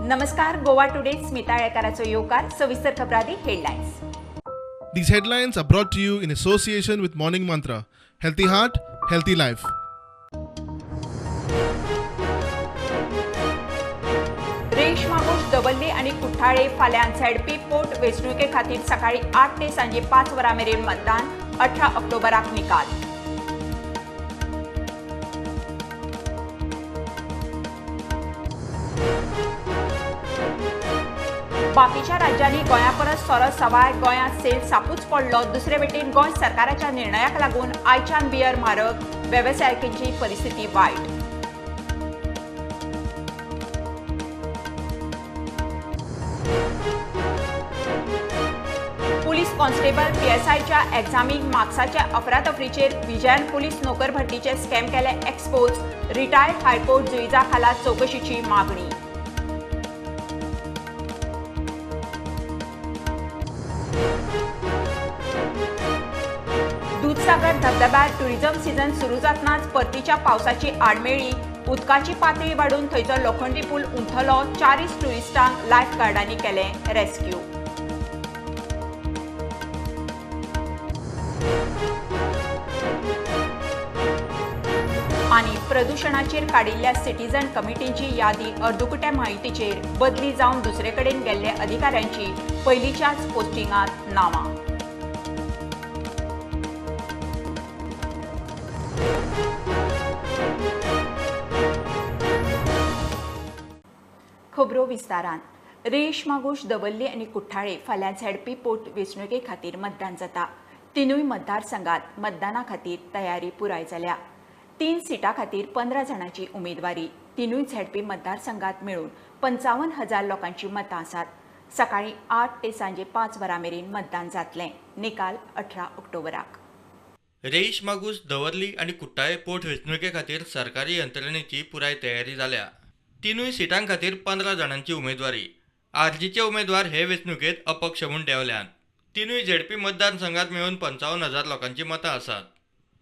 नमस्कार, गोवा टुडे स्मिता येळकाराचो येवकार. सविस्तर खबरांनी headlines. These headlines are brought to you in association with Morning Mantra. Healthy heart, healthy life. Reis Magos, Davorlim आनी कुठ्ठाळे फाल्यां ZP पोट वेंचणुके खातीर सकाळी 8 ते सांजे 5 वरां मेरेन मतदान. 18 ऑक्टोबराक निकाल. बाकीच्या राज्यांनी गोंया परस सोरो सवाय, गोंयांत सेल सापूच पडलो. दुसरे वटेन गोंय सरकाराच्या निर्णयाक लागून आयच्यान बियर म्हारग, वेवसायिकांची परिस्थिती वायट. पुलीस कॉन्स्टेबल पीएसआयच्या एग्जामीक मार्क्साच्या अफरातफरीचेर विजयान पुलीस नोकर भरतीचे स्कॅम केले एक्सपोज. रिटायर्ड हायकोर्ट जुईजा खाला चौकशीची मागणी. दुधसागर धबधब्यार टुरिझम सीझन सुरू जातनाच परतीच्या पावसाची आडमेळी. उदकाची पातळी वाडून थंयचो लोखंडी पूल उंथलो. 40 टुरिस्टांक लायफ गार्डांनी केले रेस्क्यू. आनी प्रदुशणाचेर काडिल्ल्या सिटीजन कमिटींची यादी अर्दकुट्या म्हायतीचेर, बदली जावन दुसरे कडेन गेल्ल्या अधिकाऱ्यांची पयलींच्याच पोस्टिंगांत नांवां. खबरो विस्तारान. रेईश मागूश, दवर्ली आनी कुठ्ठाळे फाल्यां झेडपी पोट वेंचणुके खातीर मतदान जाता. तिनूय मतदारसंघात मतदाना खातीर तयारी पुराय जाल्या. 3 सिटां खातीर 15 जाणांची उमेदवारी. तिनूय झेडपी मतदारसंघात मेळून 55,000 लोकांची मतां आसात. सकाळी 8 ते सांजे 5 वरां मेरेन मतदान जातलें. निकाल 18 ऑक्टोबराक. रेईश मागूस, दवर्ली आनी कुठ्ठाळे पोट वेंचणुके खातीर सरकारी यंत्रणेची पुराय तयारी जाल्या. तिनूय सिटां खातीर 15 जाणांची उमेदवारी. आरजीचे उमेदवार हे वेंचणुकेत अपक्ष म्हूण देंवल्यात. तिनूय झेडपी मतदारसंघात मेळून 55,000 लोकांची मतां आसात.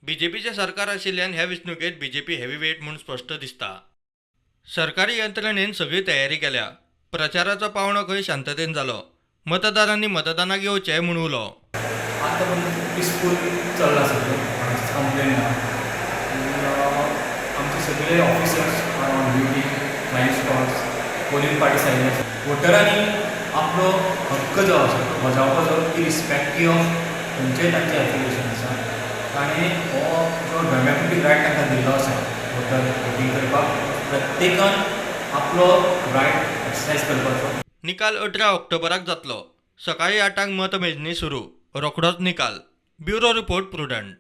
बीजेपीचें सरकार आशिल्ल्यान ह्या वेंचणुकेत बीजेपी हेवीवेट म्हूण स्पश्ट दिसता. सरकारी यंत्रणेन सगळी तयारी केल्या. प्रचाराचो पावणो खंय शांततेन जालो. मतदारांनी मतदानाक येवचें म्हूण उलो. आतां पर्यंत पिसफूल चल्लां सगळें, कोणाचीच कंप्लेन ना. आमचे सगळे officers are on duty, flying squads, polling parties आयिल्ले आसा. वोटरांनी आपलो हक्क जो आसा तो बजावपाचो, इरिस्पेक्टीव ऑफ खंयचेय तांचें एफिलिएशन आसा. आनी हो जो डेमोक्रेटीक रायट तांकां दिल्लो आसा वोटर वोटींग करपाक, प्रत्येकान आपलो रायट एक्सरसायज करपाचो. निकाल 18 ऑक्टोबराक जातलो. सकाळी 8 मतमेजणी सुरू, रोखडोच निकाल. Bureau report, Prudent.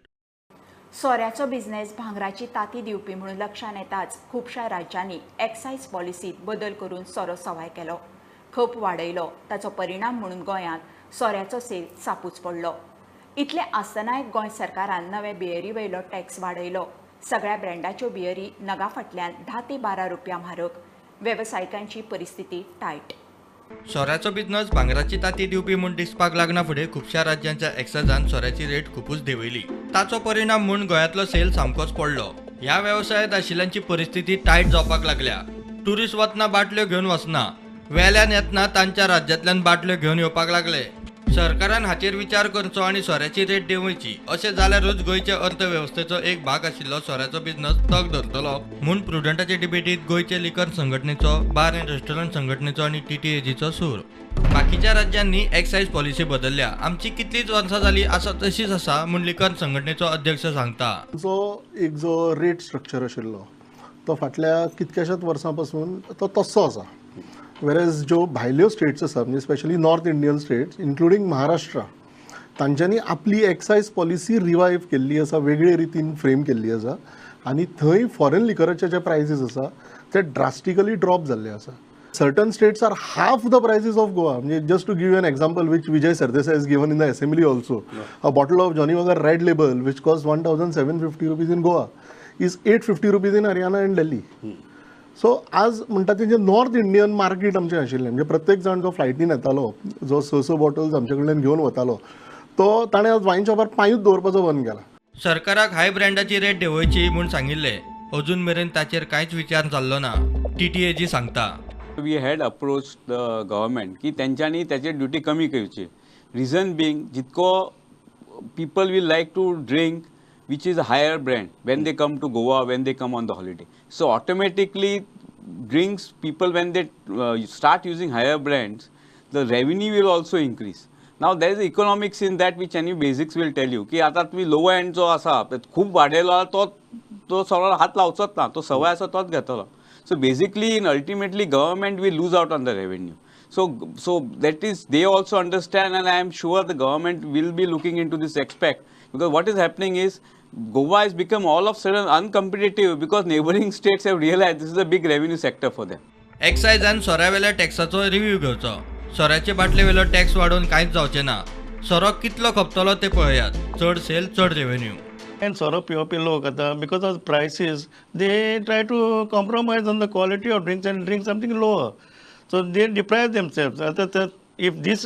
सोऱ्याचो बिझनेस भांगराची ताती दिवपी म्हणून लक्षांत येताच खुबश्या राज्यांनी एक्सायज पॉलिसीत बदल करून सोरो सवाय केलो, खप वाडयलो. ताचो परिणाम म्हणून गोंयांत सोऱ्याचो सेल सापूच पडलो. इतलें आसतनाय गोंय सरकारान नवे बियरी वयलो टॅक्स वाडयलो. सगळ्या ब्रँडाच्यो बियरी नगा फाटल्यान 10 ते 12 रुपया म्हारग. वेवसायिकांची परिस्थिती टायट. सोऱ्याचो बिझनेस भांगराची ताती दिवपी म्हूण दिसपाक लागना फुडें खुबश्या राज्यांच्या एक्सायजान सोऱ्याची रेट खुबूच देंवयली. ताचो परिणाम म्हूण गोंयांतलो सेल सामकोच पडलो. ह्या वेवसायांत आशिल्ल्यांची परिस्थिती टायट जावपाक लागल्या. टुरिस्ट वतना बाटल्यो घेवन वचना, वेल्यान येतना तांच्या राज्यांतल्यान बाटल्यो घेवन येवपाक लागले. सरकारान हाचेर विचार करचो आनी सोऱ्याची रेट देंवयची. अशें जाल्यारूच गोंयचे अर्थवेवस्थेचो एक भाग आशिल्लो सोऱ्याचो बिझनेस तग धरतलो म्हूण प्रुडंटाचे डिबेटीत गोंयचे लिकर संघटनेचो, बार अँड रेस्टॉरंट संघटनेचो आनी टीटीएजीचो सूर. बाकीच्या राज्यांनी एक्सायज पॉलिसी बदलल्या, आमची कितलीच वर्सां जाली आसा तशीच आसा म्हूण लिकर संघटनेचो अध्यक्ष सांगता. जो एक जो रेट स्ट्रक्चर आशिल्लो तो फाटल्या कितक्याशाच वर्सां पासून तो तस्सो आसा. वेरेज ज्यो भायल्यो स्टेट्स आसा, म्हणजे specially north Indian states including Maharashtra, तांच्यांनी आपली एक्सायज पॉलिसी रिवायव केल्ली आसा, वेगळे रितीन फ्रेम केल्ली आसा आनी थंय फॉरेन लिकराचे जे प्रायसीस आसा ते ड्रास्टिकली ड्रॉप जाल्ले आसा. Certain states are half the prices of Goa. म्हणजे just to give an example which Vijay Sardesai has given in the assembly also, a bottle of Johnnie Walker Red Label which cost 1750 rupees in Goa is 850 rupees in Haryana and Delhi. So आज म्हणटा तें जे north Indian market आमचें आशिल्लें, म्हणजे प्रत्येक जाण जो फ्लायटीन येतालो, जो 6 बॉटल्स आमचे कडल्यान घेवन वतालो, तो ताणें आज वायन शॉपार पांयूच दवरपाचो बंद केला. सरकाराक हाय ब्रँडाची रेट देंवयची म्हूण सांगिल्लें, अजून मेरेन ताचेर कांयच विचार जाल्लो ना, टीटीएजी सांगता. We had approach the government की तेंच्यांनी त्याची ड्युटी कमी करची. रिजन बीइंग जितको people will like to drink which is a higher brand when they come to Goa, when they come on the holiday. So automatically drinks people when they start using higher brands, the revenue will also increase. Now there is economics in that which any basics will tell you की आता तुम्ही low end जो आसा खूप वाडयलो तो तो सरळ हात लावचोच ना, तो सवय आसा तोच घेतलो. So basically and ultimately government will lose out on the revenue. So that is, they also understand, and I am sure the government will be looking into this aspect, because what is happening is Goa has become all of sudden uncompetitive because neighboring states have realized this is a big revenue sector for them. एक्सायजान सोऱ्यावेल्या टॅक्साचो review घेवचो. सोऱ्याचे बाटले वेलो tax वाडोवन कांयच जावचें ना. सोरो कितलो खपतलो ते पळयात, चड सेल चड रेव्हेन्यू. And सोरो पिवपी लोक आतां because of prices they try to compromise on the quality of drinks and drink something lower. So they deprive themselves. If this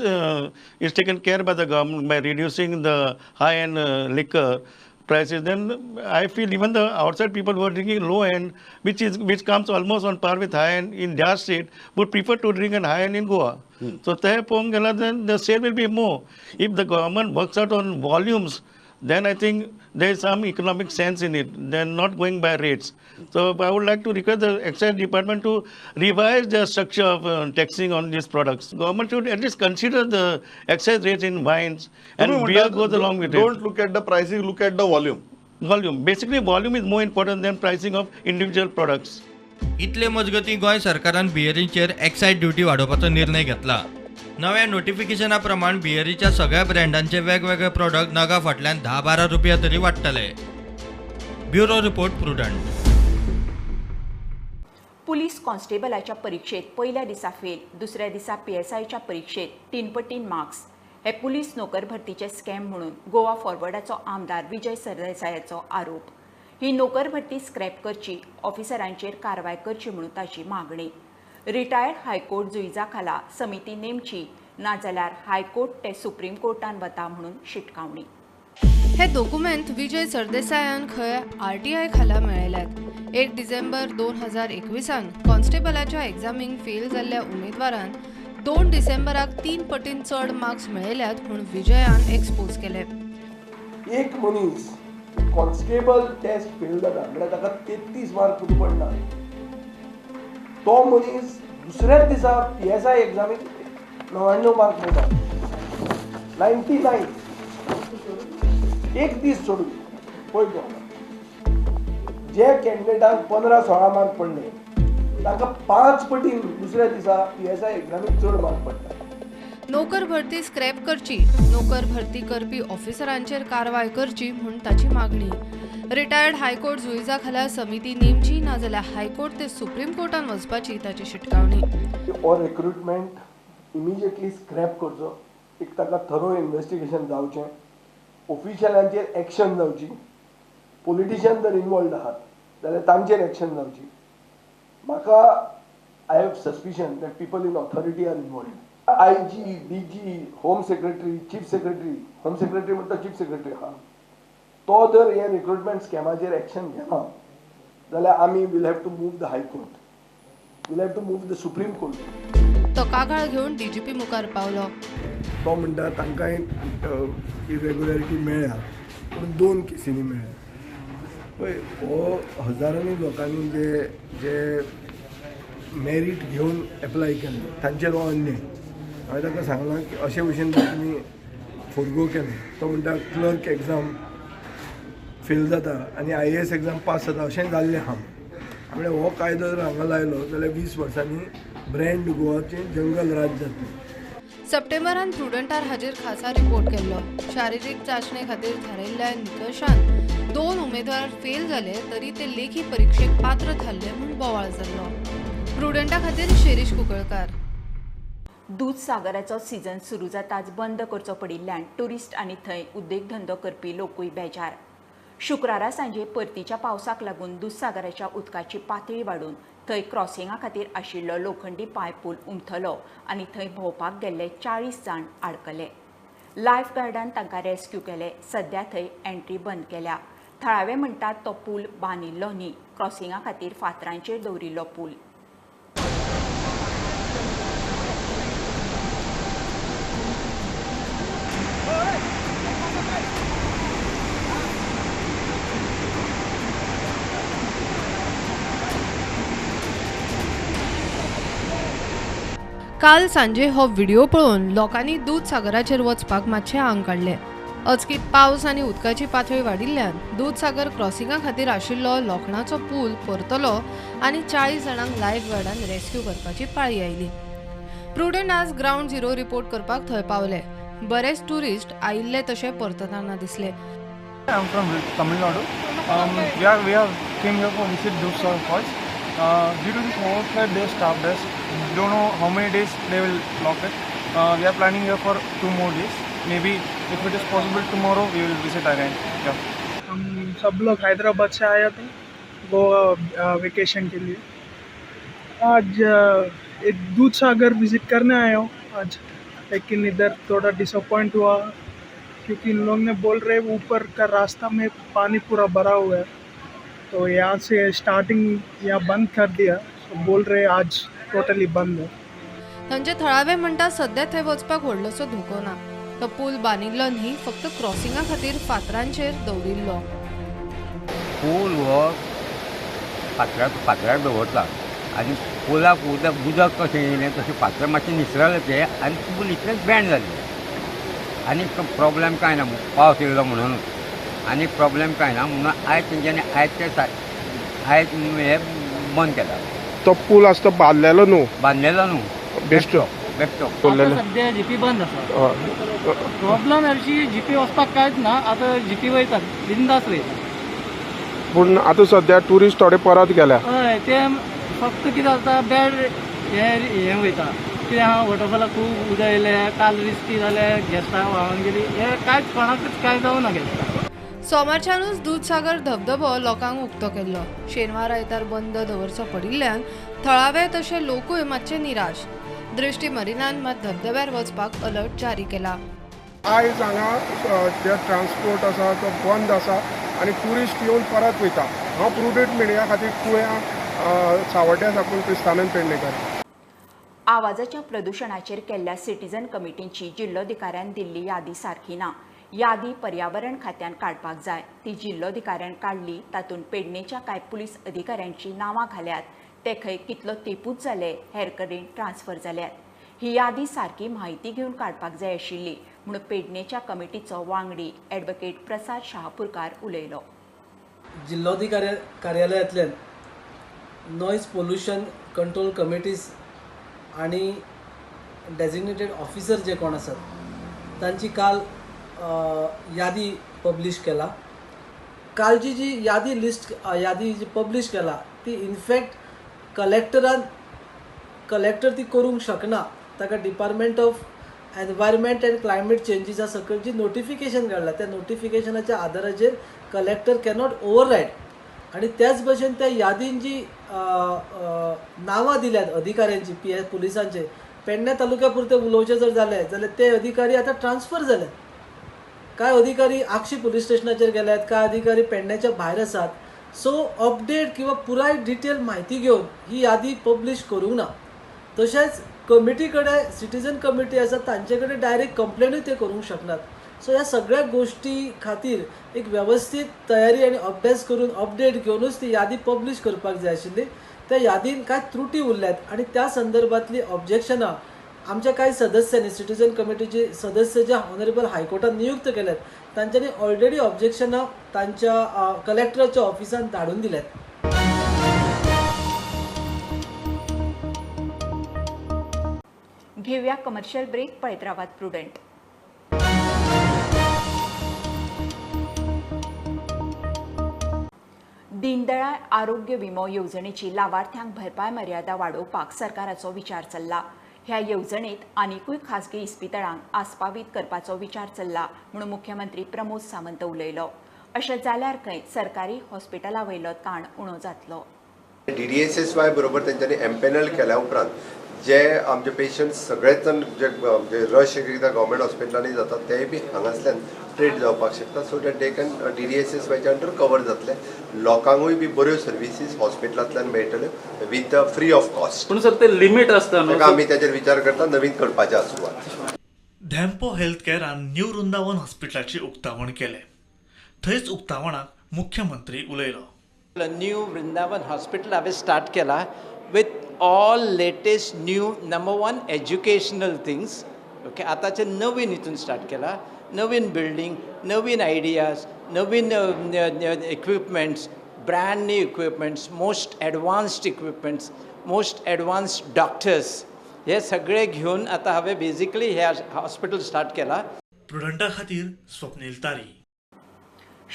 is taken care by the government by reducing the high-end liquor prices, then I feel even the outside people who are drinking low-end, which comes almost on par with high-end in their state, would prefer to drink an high-end in Goa. So then the sale will be more. If the government works out on volumes, then I think there is some economic sense in it. They are not going by rates. So I would like to request the excise department to revise the structure of taxing on these products. Government should at least consider the excise rates in wines, and beer goes along with it. Don't look at the pricing, look at the volume. Volume. Basically, volume is more important than pricing of individual products. इतले मजगती गोंय सरकारान बियरींचेर excise duty वाडोवपाचो निर्णय घेतला. नव्या नोटिफिकेशना प्रमाण बियरीच्या सगळ्या ब्रँडांचे वेगवेगळे प्रॉडक्ट नगा फाटल्यान 10-12 रुपया तरी वाडटले. Bureau report, Prudent. Police कॉन्स्टेबलाच्या परिक्षेत पयल्या दिसा फेल, दुसऱ्या दिसा पीएसआयच्या परिक्षेत 3 पटीन मार्क्स हे पुलीस नोकर भरतीचे स्कॅम म्हणून गोवा फॉरवर्डाचो आमदार विजय सरदेसायाचो आरोप. ही नोकर भरती स्क्रॅप करची, ऑफिसरांचेर कारवाय करची म्हणून ताची मागणी. रिटायर्ड हायकोर्ट जुईजा खाला समिती नेमची, नाजाल्यार हायकोर्ट ते सुप्रीम कोर्टान वता म्हणून शिटकावणी. हे दोकुमेंत विजय सरदेसायान खंय आरटीआय खाला मेळयल्यात. 1 डिसेंबर 2021 कॉन्स्टेबलाच्या एग्जामींक फेल जाल्ल्या उमेदवारान 2 डिसेंबराक 3 पटीन चड मार्क्स मेळयल्यात म्हूण विजयान एक्सपोज केले. एक मनीस कॉन्स्टेबल टेस्ट फेल जाता म्हळ्यार ताका 33 मार्क पुरो पडना, तो मनीस दुसऱ्याच दिसा पीएसआय एग्जामीक 99 मार्क मेळटा, 99, एक दीस सोडून. पळय तो जे कॅन्डिडेटांक 15-16 मार्क पडले तांकां 5 पटीन दुसऱ्या दिसा पीएसआय एग्जामीक चड मार्क पडटा. नोकर भरती स्क्रॅप करची, नोकर भरती करपी ऑफिसरांचेर कारवाय करची म्हूण ताची मागणी. रिटायर्ड हायकोर्ट जुईजा खाला समिती नेमची, नाजाल्यार हायकोर्ट ते सुप्रीम कोर्टान वचपाची ताची शिटकावणी. हो रिक्रुटमेंट इमिजिएटली स्क्रॅप करचो, एक ताका थरो इन्वेस्टिगेशन जावचें, ऑफिशियलांचेर एक्शन जावची, पॉलिटिशियन जर इनवॉल्ड आहात जाल्यार तांचेर एक्शन जावची. म्हाका I have suspicion that people in authority are involved. IG, DG, home secretary, chief secretary, home secretary म्हणटा चीफ सेक्रेटरी आहा, तो जर हे रिक्रुटमेंट स्कॅमाचेर एक्शन घेना जाल्यार आमी will have to move the high court, will have to move the supreme court. तो कागाळ घेवन डीजीपी मुखार पावलो. तो म्हणटा तांकांय इरेग्युलरिटी मेळ्ळ्या, पूण 2 केसींनी मेळ्ळ्या. पळय, हो हजारांनी लोकांनी जे जे मेरीट घेवन एप्लाय केल्लें तांचेर हो अन्याय. हांवें ताका सांगलां की अशे भशेन तुमी फोरगो केलें. तो म्हणटा क्लर्क एग्जाम फेल जाता आनी IAS exam पास जाता, अशें जाल्लें आहा. म्हळ्यार हो कायदो जर हांगा लायलो जाल्यार 20 वर्सांनी ब्रँड गोवाचें जंगल राज जातलें. सप्टेंबरान प्रुडंटार हाजेर खासा रिपोर्ट केल्लो. शारिरीक चांचणे खातीर थारायिल्ल्या निकशान 2 उमेदवार फेल जाले तरी ते लेखी परिक्षेक पात्र थारले म्हूण बोवाळ जाल्लो. प्रुडंटा खातीर शिरीष कुंकळकार. दूदसागराचो सीजन सुरू जाताच बंद करचो पडिल्ल्यान ट्युरिस्ट आनी थंय उद्देगधंदो करपी लोकूय बेजार. शुक्रारा सांजे परतीच्या पावसाक लागून दूदसागराच्या उदकाची पातळी वाडून थंय क्रॉसिंगा खातीर आशिल्लो लोखंडी पांयपूल उमथलो आनी थंय भोंवपाक गेल्ले 40 जाण आडकले. लायफ गार्डान तांकां रेस्क्यू केले. सद्या थंय एंट्री बंद केल्या. थळावे म्हणटात तो पूल बांदिल्लो न्ही, क्रॉसिंगा खातीर फातरांचेर दवरिल्लो पूल. काल सांजे हो व्हिडिओ पळोवन लोकांनी दूदसागराचेर वचपाक मातशें आंग काडलें. अचकीत पावस आनी उदकाची पातळी वाडिल्ल्यान दूदसागर क्रॉसिंगा खातीर आशिल्लो लोखणाचो पूल परतलो आनी 40 जाणांक लायफ गार्डान रेस्क्यू करपाची पाळी आयली. प्रुडंट आज ग्रावंड झिरो रिपोर्ट करपाक थंय पावले. बरेच टुरिस्ट आयिल्ले तशे परतताना दिसले. I am from Tamil Nadu. We have came here for visit Dudhsagar Falls. Due to this overflood, they stopped us. Don't know how many days they will lock it. We are planning here for 2 more days. Maybe if it is possible tomorrow, we will visit again. Yeah. हम सब लोग हैदराबाद से आया थे Goa vacation K लिए. आज एक Dudhsagar visit करने आया हूँ आज, लेकिन इधर थोड़ा डिसअपॉइंट हुआ क्योंकि इन लोग ने बोल रहे ऊपर का रास्ता में पानी पूरा भरा हुआ है, तो यहाँ से स्टार्टिंग यहाँ बंद कर दिया. तो बोल रहे आज टोटली बंद है. थंयचे थळावे म्हणटा सध्या थंय वचपाक व्हडलोसो धोको ना. तो पूल बांदिल्लो न्ही, फक्त क्रॉसिंगा खातीर फातरांचेर दवरिल्लो. पूल हो फातरार दवरता आनी पुलाक उदक उदक कशें येयलें तशें फातर मातशें निसरले ते आनी पूल इतलेंच बँड जालें. आनी प्रॉब्लेम कांय ना, पावस येयलो म्हणून आनी प्रॉब्लेम कांय ना म्हणून आयज तेंच्यांनी आयज ते आयज हे बंद केला. तो पूल आसा तो बांदलेलो न्हू, बांदलेलो न्हू, बेश्टो बेश्टो. सद्या जीपी बंद आसा. प्रॉब्लम हरशी जीपी वचपाक कांयच ना. आतां जीपी वयतात बिंदास वयता. पूण आतां सद्या ट्युरिस्ट थोडे परत गेल्या. हय, ते फक्त कितें जाता बॅड हें वयता. कितें आहा वॉटरफॉलाक खूब उदक येयलें, काल रिस्की जालें, गेस्टां व्हांवन गेली, हें कांयच कोणाकूच कांय जावना गेस्टां. सोमारच्यानूच दूदसागर धबधबो लोकांक उक्तो केल्लो. शेनवार आयतार बंद दवरचो पडिल्ल्यान थळावे तशे लोकूय मातशे निराश. दृष्टी मरिनान मात धबधब्यार वचपाक अलर्ट जारी केला. आयज हांगा जे ट्रान्सपोर्ट आसा तो बंद आसा आनी ट्युरिस्ट येवन परत वयता. हांव प्रुडंट मिडिया खातीर कुळ्यां सावड्ड्या साकून क्रिस्तानंद पेडणेकर. आवाजाच्या प्रदुशणाचेर केल्ल्या सिटीजन कमिटींची जिल्लोधिकाऱ्यान दिल्ली यादी सारकी ना. यादी पर्यावरण खात्यान काडपाक जाय. ती जिल्लोधिकाऱ्यान काडली, तातूंत पेडणेच्या कांय पुलीस अधिकाऱ्यांची नांवां घाल्यात. ते खंय कितलो तेपूच जाले, हेर कडेन ट्रान्सफर जाल्यात. ही यादी सारकी म्हायती घेवन काडपाक जाय आशिल्ली म्हूण पेडणेच्या कमिटीचो वांगडी ॲडव्होकेट प्रसाद शहापूरकार उलयलो. जिल्लोधिकारी कार्यालयांतल्यान नॉयज पोल्युशन कंट्रोल कमिटीज आनी डेजिग्नेटेड ऑफिसर जे कोण आसात तांची काल यादी पब्लिश केला. कालची जी यादी लिस्ट यादी जी पब्लिश केला ती इनफॅक्ट कलेक्टर ती करूंक शकना. ताका department of environment and climate चेंजीसा सकयल जी नोटिफिकेशन काडला त्या नोटिफिकेशनाच्या आदाराचेर कलेक्टर कॅनॉट ओवररायड. आनी त्याच भशेन त्या यादीन जी नांवां दिल्यात अधिकाऱ्यांची पी एस पुलिसांचे पेडणे तालुक्या पुरते उलोवचें जर जालें जाल्यार ते अधिकारी आतां ट्रान्सफर जाले. कांय अधिकारी आगशी पुलीस स्टेशनाचेर गेल्यात, कांय अधिकारी पेडण्याच्या भायर आसात. सो अपडेट किंवा पुराय डिटेल म्हायती घेवन ही यादी पब्लिश करूंक ना. तशेंच कमिटी कडेन सिटीजन कमिटी आसा तांचे कडेन डायरेक्ट कंप्लेनूय ते करूंक शकनात. सो ह्या सगळ्या गोश्टी खातीर एक वेवस्थीत तयारी आनी अभ्यास करून अपडेट घेवनूच ती यादी पब्लिश करपाक जाय आशिल्ली. त्या यादीन कांय त्रुटी उरल्यात आनी त्या संदर्भांतली ऑब्जेक्शनां आमच्या कांय सदस्यांनी सिटीजन कमिटीचे सदस्य जे ऑनरेबल हायकोर्टान नियुक्त केल्यात तांच्यांनी ऑलरेडी ऑब्जेक्शनां तांच्या कलेक्टराच्या ऑफिसान धाडून दिल्यात. घेऊया कमर्शियल ब्रेक. पळयत रावात प्रुडंट. दीनदयाळ आरोग्य विमो येवजणेची लावार्थ्यांक भरपाय मर्यादा वाडोवपाक सरकाराचो विचार चल्ला. ह्या येवजणेत आनिकूय खासगी इस्पितळांक आस्पावीत करपाचो विचार चल्ला म्हणून मुख्यमंत्री प्रमोद सावंत उलयलो. अशें जाल्यार खंय सरकारी हॉस्पिटला वयलो ताण उणो जातलो. DDSSY बरोबर तेंच्यांनी एम्पॅनल केल्या उपरांत जे आमचे पेशंट्स सगळेच जाण जे रश एकदां गव्हर्मेंट हॉस्पिटलांनी जाता तेय बी हांगासल्यान ट्रीट जावपाक शकता. So that they can DDSSYच्या under cover जातले. लोकांकूय बी बऱ्यो सर्विसीस हॉस्पिटलांतल्यान मेळटल्यो विथ फ्री ऑफ कॉस्ट. पूण सर ते लिमीट आसता न्हू, आमी ताचेर विचार करता, नवीन करपाचें आसा. धेंपो हेल्थ केअरान न्यू वृंदावन हॉस्पिटलाचें उक्तावण केलें. थंयच उक्तावणाक मुख्यमंत्री उलयलो. न्यू वृंदावन हॉस्पिटल हांवें स्टार्ट केला with all latest new number one educational things. Okay, आतांचे नवीन हितून स्टार्ट केला, नवीन बिल्डींग, नवीन आयडियाज, नवीन equipments, brand new equipments, most advanced equipments, most advanced doctors, हे सगळे घेवन आतां हांवें बेजिकली हे हॉस्पिटल स्टार्ट केला. प्रुडंटा खातीर स्वप्नील तारी.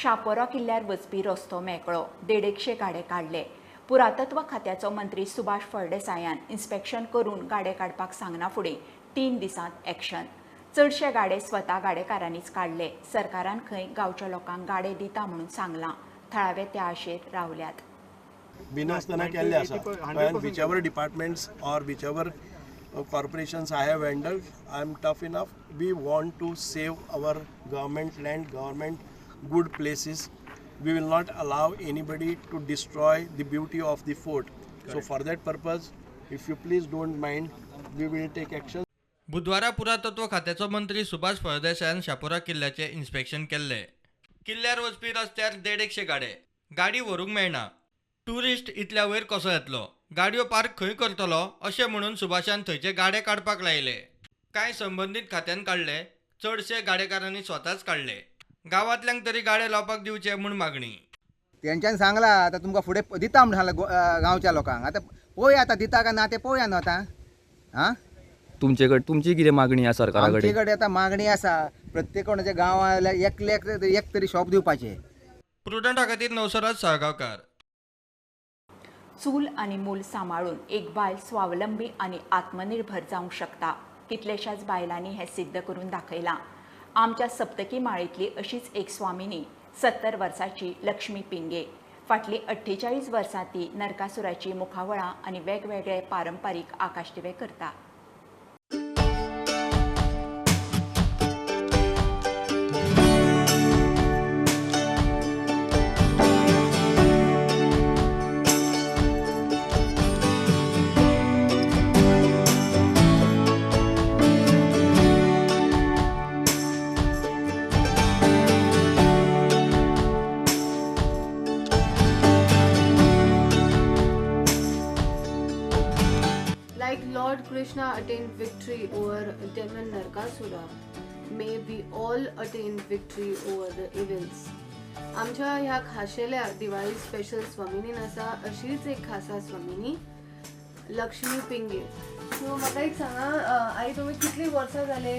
शापोरा किल्ल्यार वचपी रस्तो मेकळो, 150 गाडे काडले. पुरातत्व खात्याचो मंत्री सुभाष फळदेसायान इन्स्पेक्शन करून गाडे काडपाक सांगना फुडें 3 दिसांत एक्शन. चडशे गाडे स्वता गाडेकारांनीच काडले. सरकारान खंय गांवच्या लोकांक गाडे दिता म्हणून सांगलां. थळावे त्या आशेर रावल्यात. बिनासतना केल्ले आसा. Whichever departments or whichever corporations I have handled, I am tough enough. We want to save our government land, government good places. We will not allow anybody to destroy the beauty of the fort. Correct. So for that purpose, if you please don't mind, we will take action. बुधवारा पुरातत्व खात्याचो मंत्री Subhash फळदेसायान Chapora किल्ल्याचें inspection केल्लें. किल्ल्यार वचपी रस्त्यार 150 गाडे, गाडी व्हरूंक मेळना. ट्युरिस्ट इतल्या वयर कसो येतलो, गाडयो पार्क खंय करतलो अशें म्हणून सुभाषान थंयचे गाडे काडपाक लायले. कांय संबंदीत खात्यान काडले, चडशे गाडेकारांनी स्वताच काडले. गांवांतल्यांक तरी गाडे लावपाक दिवचे म्हूण मागणी. तेंच्यान सांगला आतां तुमकां फुडें दिता म्हूण सांगलां गांवच्या लोकांक. आतां पळोवया आतां दिता काय ना तें पळोवया न्हू आतां. आं, तुमचे कडेन तुमची कितें मागणी आसा सरकारा कडेन? आमचे कडेन आतां मागणी आसा प्रत्येक कोणाच्या गांवांत एकल्याक एक तरी शॉप दिवपाचें. प्रुडंटा खातीर नवसराज साळगांवकार. चूल आनी मूल सांबाळून एक बायल स्वावलंबी आनी आत्मनिर्भर जावंक शकता. कितल्याशाच बायलांनी हें सिद्ध करून दाखयलां. आमच्या सप्तकी माळेंतली अशीच एक स्वामिनी 70 वर्सांची लक्ष्मी पिंगे. फाटलीं 48 वर्सां ती नरकासुराची मुखावळां आनी वेगवेगळे पारंपारीक आकाशदिवे करता. Krishna attained victory over demon Narkasura, may we all attain victory over the evils. आमच्या ह्या खाशेल्या दिवाळी स्पेशल स्वामिनीन आसा अशीच एक खासा स्वामिनी लक्ष्मी पिंगे. सो म्हाका एक सांगा आई, तुमी कितली वर्सां जाले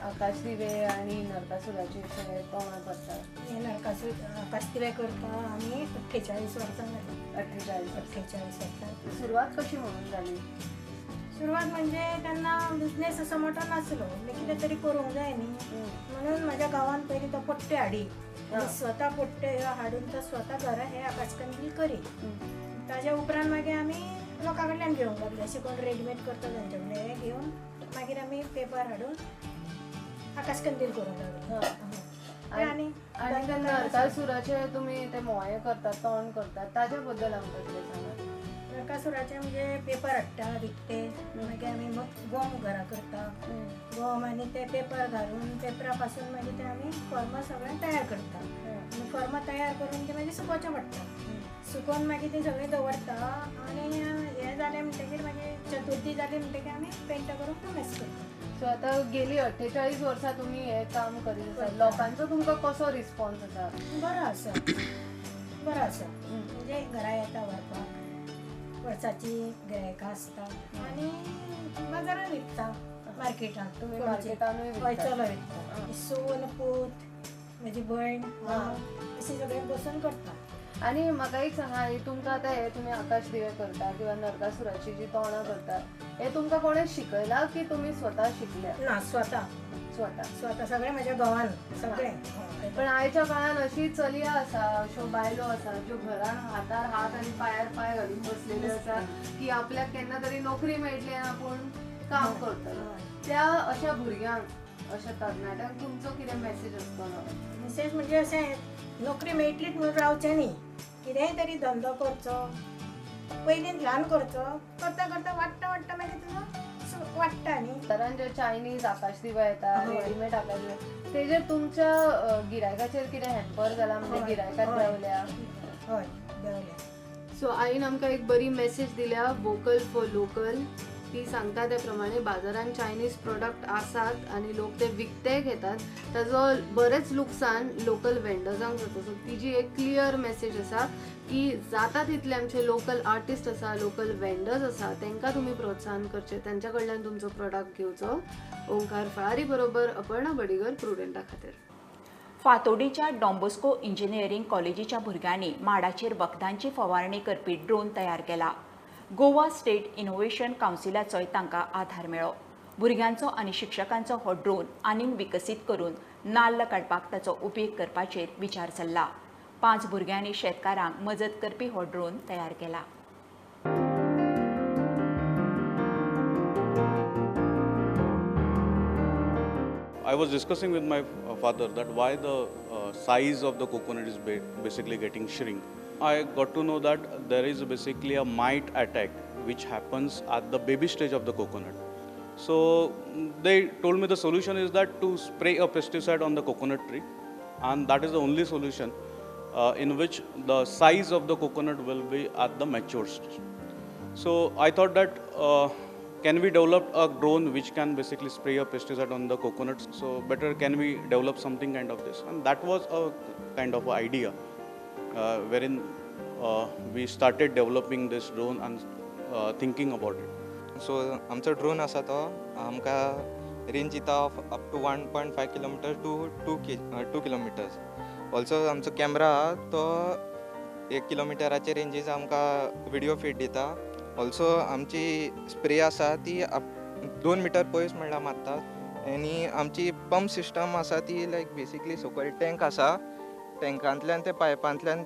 आकाश दिवे आनी नरकासुराचे तोंडां करता? हे नरकासूर आकाश दिवे करता आमी 48 वर्सां जाली. 48 वर्सां. सुरवात कशी म्हणून जाली? सुरवात म्हणजे तेन्ना बिजनेस असो मोठो नासलो, कितें तरी करूंक जाय न्ही म्हणून म्हाज्या गांवांत पयलीं तो पट्टे हाडी, स्वता पट्टे हाडून तो स्वता घरा हे आकाशकंदील करी. ताज्या उपरांत मागीर आमी लोकां कडल्यान घेवंक लागले, अशें कोण रेडीमेड करता तांचे कडल्यान हे घेवन मागीर आमी पेपर हाडून आकाशकंदील करूंक लागले. आनी आनी ते नरकासुराचे तुमी ते मोये करतात, तोंड करतात, ताज्या बद्दल आमकां कितें सांगात? नरकासुराचे म्हणजे पेपर हाडटा विकते, मागीर आमी गोम घरा करता, गोम आनी ते पेपर घालून पेपरा पासून मागीर ते आमी फॉर्मां सगळें तयार करता. आनी फॉर्मां तयार करून ते मागीर सुकोवचें पडटा. सुकोवन मागीर ते सगळें दवरता आनी हें जालें म्हणटकीर मागीर चतुर्थी जाली म्हणटकीर आमी पेंट करून कमेस करता. सो आतां गेली 48 वर्सां तुमी हें काम करीत आसात, लोकांचो तुमकां कसो रिस्पॉन्स आसा? बरो आसा, बरो आसा. म्हणजे घरा येता व्हरपाक, वर्साची गिरायकां आसता आनी बाजारान विकता, मार्केटांत. तुमी मार्केटानूय विकता? चलो विकता. सून, पूत, म्हजी भयण, हांव अशें सगळें बसून करता. आनी म्हाका एक सांगा, तुमकां आतां हे तुमी आकाश दिवे करता किंवा नरकासुराची जी तोंडां करता, हे तुमकां कोणें शिकयलां की तुमी स्वता शिकल्या? ना, स्वता स्वता स्वता सगळें म्हज्या घोवान सगळें. पण आयच्या काळान अशी चलया आसा, अश्यो बायलो आसा ज्यो घरान हातार हात आनी पांयार पांय घालून बसलेल्यो आसा की आपल्याक केन्ना तरी नोकरी मेळटली आनी आपूण काम करतलो. त्या अशा भुरग्यांक, अशा तरणाट्यांक तुमचो कितें मॅसेज आसतलो? मॅसेज म्हणजे अशें, नोकरी मेळटलीच म्हणून रावचें न्ही, कितेंय तरी धंदो करचो, पयलीं ल्हान करचो, करता करता वाडटा वाडटा मागीर तुजो वाडटा न्ही. कारण जे चायनीज आकाश दिवा येता, रेडीमेड आकाश दिवा, तेजेर तुमच्या गिरायकाचेर कितें हॅम्पर जाला? म्हणजे गिरायकाक देंवल्या? हय, देंवल्या. सो आईन आमकां एक बरी मॅसेज दिल्या, वोकल फॉर लोकल. ती सांगता त्या प्रमाणे बाजारान चायनीज प्रोडक्ट आसात आनी लोक ते विकते घेतात, ताजो बरेंच लुकसान लोकल वेंडर्सांक जाता. सो तिजी एक क्लियर मॅसेज आसा की जाता तितले आमचे लोकल आर्टिस्ट आसा, लोकल वेंडर्स आसा, तांकां तुमी प्रोत्साहन करचें, तांच्या कडल्यान तुमचो प्रोडक्ट घेवचो. ओंकार फळारी बरोबर अपर्णा बडिगर, प्रुडंटा खातीर. फातोडीच्या डॉन बॉस्को इंजिनियरींग कॉलेजीच्या भुरग्यांनी माडाचेर वखदांची फवारणी करपी ड्रोन तयार केला. गोवा स्टेट इनोव्हेशन कावन्सिलाचोय तांकां आधार मेळ्ळो. भुरग्यांचो आनी शिक्षकांचो हो ड्रोन आनीक विकसीत करून नाल्ल काडपाक ताचो उपेग करपाचेर विचार चल्ला. 5 भुरग्यांनी शेतकारांक मजत करपी हो ड्रोन तयार केला. I was discussing with my father that why the size of the coconut is basically getting shrink. I got to know that there is basically a mite attack which happens at the baby stage of the coconut. So they told me the solution is that to spray a pesticide on the coconut tree, and that is the only solution in which the size of the coconut will be at the mature stage. So I thought that can we develop a drone which can basically spray a pesticide on the coconuts? So better can we develop something kind of this? And that was a kind of idea wherein we started developing this drone and thinking about it. So आमचो drone आसा तो आमकां range दिता of up to 1.5 kilometre to 2 kilometres. Also आमचो camera आहा तो 1 किलोमिटराचे रेंजीस आमकां video feed दिता. ऑल्सो आमची स्प्रे आसा ती 2 मिटर पयस म्हणल्यार मारता. आनी आमची पंप सिस्टम आसा ती लायक बेसिकली सकयल टँक आसा, टँकांतल्यान ते पायपांतल्यान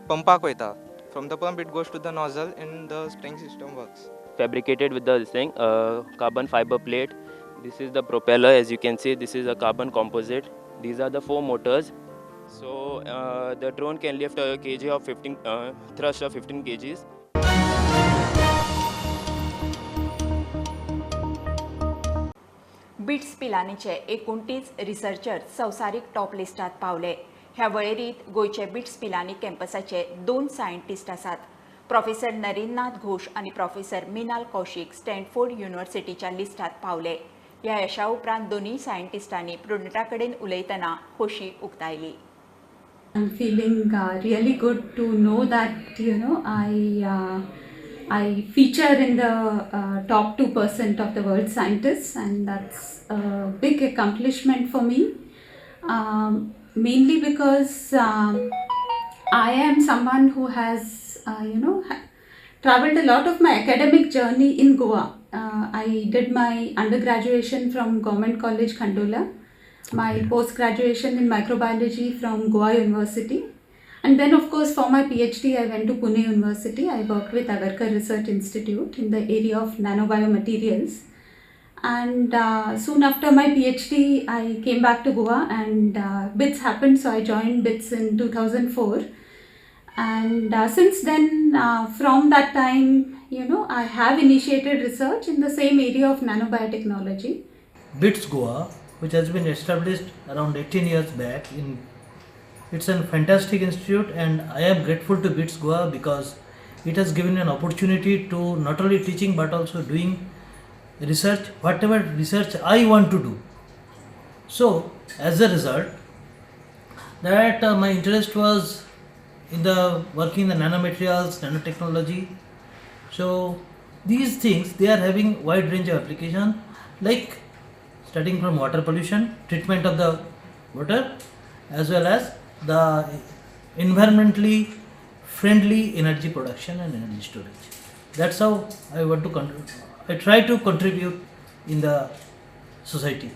पंपाक वयता. From the pump it goes to the nozzle and the spraying system works. Fabricated with the thing, carbon fiber plate. This is the propeller, as you can see. This is a carbon composite. These are the 4 motors. So the drone can lift a kg of 15 thrust of 15 kgs. BITS पिलानीचे 29 researcher संवसारीक top लिस्टात पावले. ह्या वळेरीत गोंयचे bits Pilani कॅम्पसाचे 2 scientist आसात. Professor Narendranath घोष आनी professor मिनाल Kaushik Stanford युनिव्हर्सिटीच्या लिस्टात पावले. ह्या यशा उपरांत दोनूय सायंटिस्टांनी प्रुडंटा कडेन उलयतना खोशी उक्तायली. I'm feeling really good to know that, you know, I feature in the top 2% of the world scientists, and that's a big accomplishment for me, mainly because I am someone who has you know, traveled a lot of my academic journey in Goa. I did my undergraduation from Government College Khandola, my post-graduation in microbiology from Goa University, and then of course for my PhD I went to Pune University. I worked with Agarkar Research Institute in the area of nanobiomaterials, and soon after my PhD I came back to Goa, and BITS happened, so I joined BITS in 2004. And since then, from that time, you know, I have initiated research in the same area of nanobiotechnology. BITS Goa, which has been established around 18 years back, it's a fantastic institute, and I am grateful to BITS Goa because it has given an opportunity to not only teaching but also doing research, whatever research I want to do. So as a result, that my interest was in the working in the nanomaterials, nanotechnology. So these things, they are having wide range of application, like starting from water pollution, treatment of the water, as well as the environmentally friendly energy production and energy storage. That's how I want to contribute. I try to contribute in the society.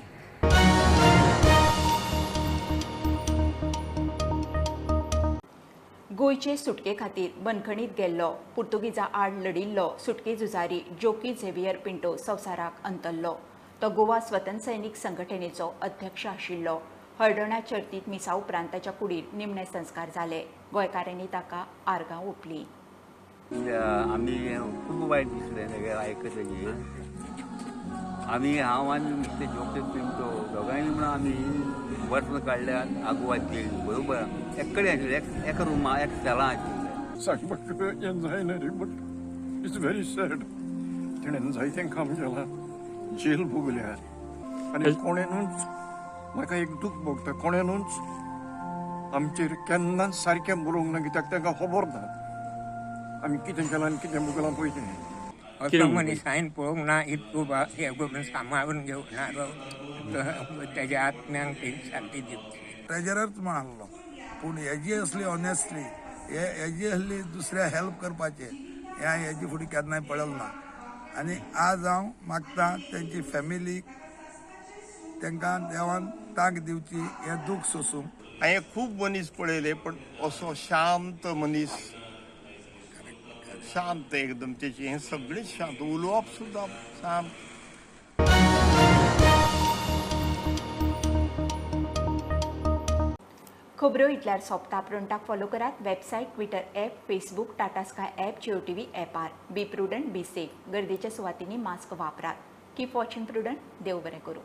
गोंयचे सुटके खातीर बंदखणीत गेल्लो पुर्तुगीजा आड लढिल्लो सुटके झुजारी Joki Xavier Pinto संवसाराक अंतरलो. तो गोवा स्वतंत्र सैनिक संघटनेचो अध्यक्ष आशिल्लो. हळदोण्या चर्तीत मिसा उपरांत ताच्या कुडीर निमणे संस्कार जाले. गोंयकारांनी ताका आर्गां ओंपली. आमी खूब वायट दिसलें आयकतकीर. आमी हांव आनी मिस्टर जोसेफ पिंटो दोगांयनी म्हणून आमी वर्सां काडल्यात आगवाद जेल बरोबर एक कडेन आशिल्ले, एका रुमा एक सेलां आशिल्ले. सांगपाक हें जायना रे, बट it's very sad. तेणेन जायतें काम केलां, जेल भोगल्या आनी कोणेनूच म्हाका एक दूख भोगता, कोणेनूच आमचेर केन्नाच सारकें बरोवंक ना, कित्याक तांकां खबर ना आमी कितें केलां आनी कितें भोगलां पळय तें. असो मनीस हांवें पळोवंक ना, इतको हे करून सांबाळून घेवनारो, तेज्या आत्म्यांक तेजी शांती दिवची. ट्रेजरच म्हण आहलो, पूण हेजी असली ऑनेस्टली हेजी असली दुसऱ्या हेल्प करपाचें हें हेजी फुडें केन्नाय पळयलें ना. आनी आज हांव मागता तेंची फॅमिलीक तांकां देवान तांक दिवची हें दूख सोसूंक. हांवें खूब मनीस पळयले, पण असो शांत मनीस, शांत एकदम, तेची हें सगळें शांत, उलोवप सुद्दां शांत. खबरो इतल्यार सोंपता. प्रुडंटाक फॉलो करात website, Twitter app, Facebook, Tata Sky app, Jio TV ऍपार. Be prudent, be safe. गर्देच्या सुवातींनी मास्क वापरात. Keep watching Prudent. देव बरें करूं.